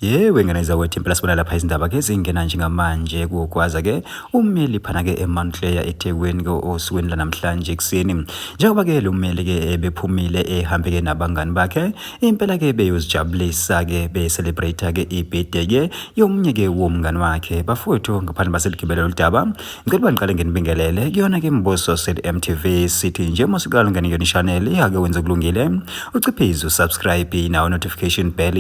Yewe ngane zakwethu, impela sibona lapha izindaba ke zingena njengamanje kugwaza ke ummeli phana ke eMount Clare eThekwini ke osukwini lanamhlanje ekuseni. Njengoba ke lo mmeli ke ebephumile ehambe ke nabangani bakhe, impela ke beyozijabulisa ke be-celebrate ke i-birthday ke yomunye ke womngani wakhe. Bafowethu, ngaphandle baseligibele lolu daba, ngicela uba ngiqale nginibingelele kuyona ke Mbuso City MTV. Sithi nje uma usuqala ungene kuyona i-channel, ake wenze kulungile, uciphize usubscribe nawo notification bell,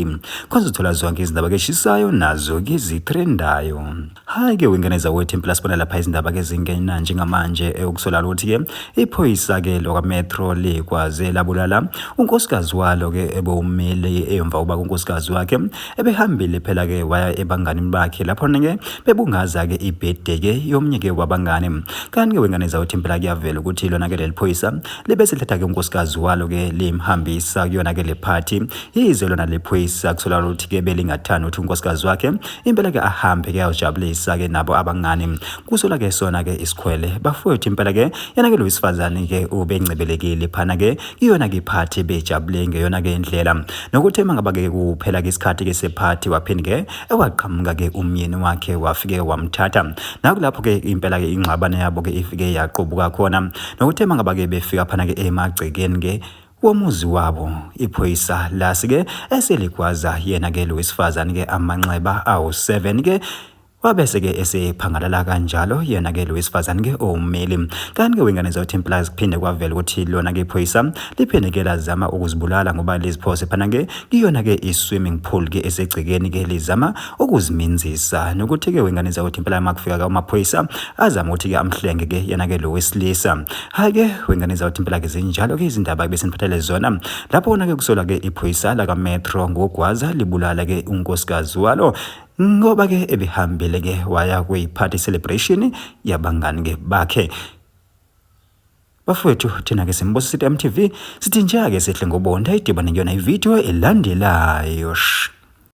khona uzothola zonke izindaba ke eshisayo nazo ke zitrendayo. Hayi ke wengane zawethu, impela sibona lapha izindaba ke zingena njengamanje okusolala ukuthi ke iphoyisa ke lokwa-Metro likwaze labulala unkosikazi walo ke ebewummeli, emva uba unkosikazi wakhe ebehambile phela ke waya ebanganini bakhe, lapho ke bebungaza ke ibirthday ke yomnye ke wabangani. Kanti ke wengane zawethu, impela kuyavela ukuthi lona ke leli phoyisa libe selithatha ke unkosikazi walo ke limhambisa kuyona ke le party, yize lona le phoyisa kusolakala ukuthi ke belingathandi ukuthi unkosikazi wakhe impela ke ahambe ke ayojabulisa ke nabo abangani. Kusola ke sona ke isikhwele. Bafowethu, impela ke yena ke lo wesifazane ke ubencebelekile phana ke kuyona ke iphathi, bejabule ngeyona ke indlela, nokuthi uma ngaba ke kuphela ke isikhathi ke sephathi, waphinde ke ewaqhamuka ke umyeni wakhe, wafike wamthatha. Nakulapho ke impela ke ingxabano yabo ke ifike yaqubuka khona, nokuthi uma ngaba ke befika phana ke emagcekeni ke womuzi wabo, iphoyisa lasi-ke eseligwaza yena ke lo wesifazane ke amanxeba awu-7 ke, wabese-ke esephangalala kanjalo yena ke lo wesifazane ke owummeli. Kanti ke wengane zawuthi, impela kuphinde kwavela ukuthi lona ke iphoyisa liphinde ke lazama ukuzibulala, ngoba liziphose phana ke kuyona ke i-swimming pool ke esegcekeni ke lizama ukuziminzisa, nokuthi ke wengane zawuthi, impela makufika ke amaphoyisa azama ukuthi ke amhlenge ke yena ke lo wesilisa. Hayi ke wengane zawuthi, impela ke zinjalo ke izindaba besiniphathele zona lapho kona ke kusolwa ke iphoyisa laka-Metro ngogwaza libulala ke unkosikazi walo, ngoba ke ebehambile ke waya kwi-party celebration yabangani ke bakhe. Bafowethu, thina ke Simbuso City MTV sithi nje ake sehle ngobonda, idibane kuyona ividiyo elandelayo. Sh.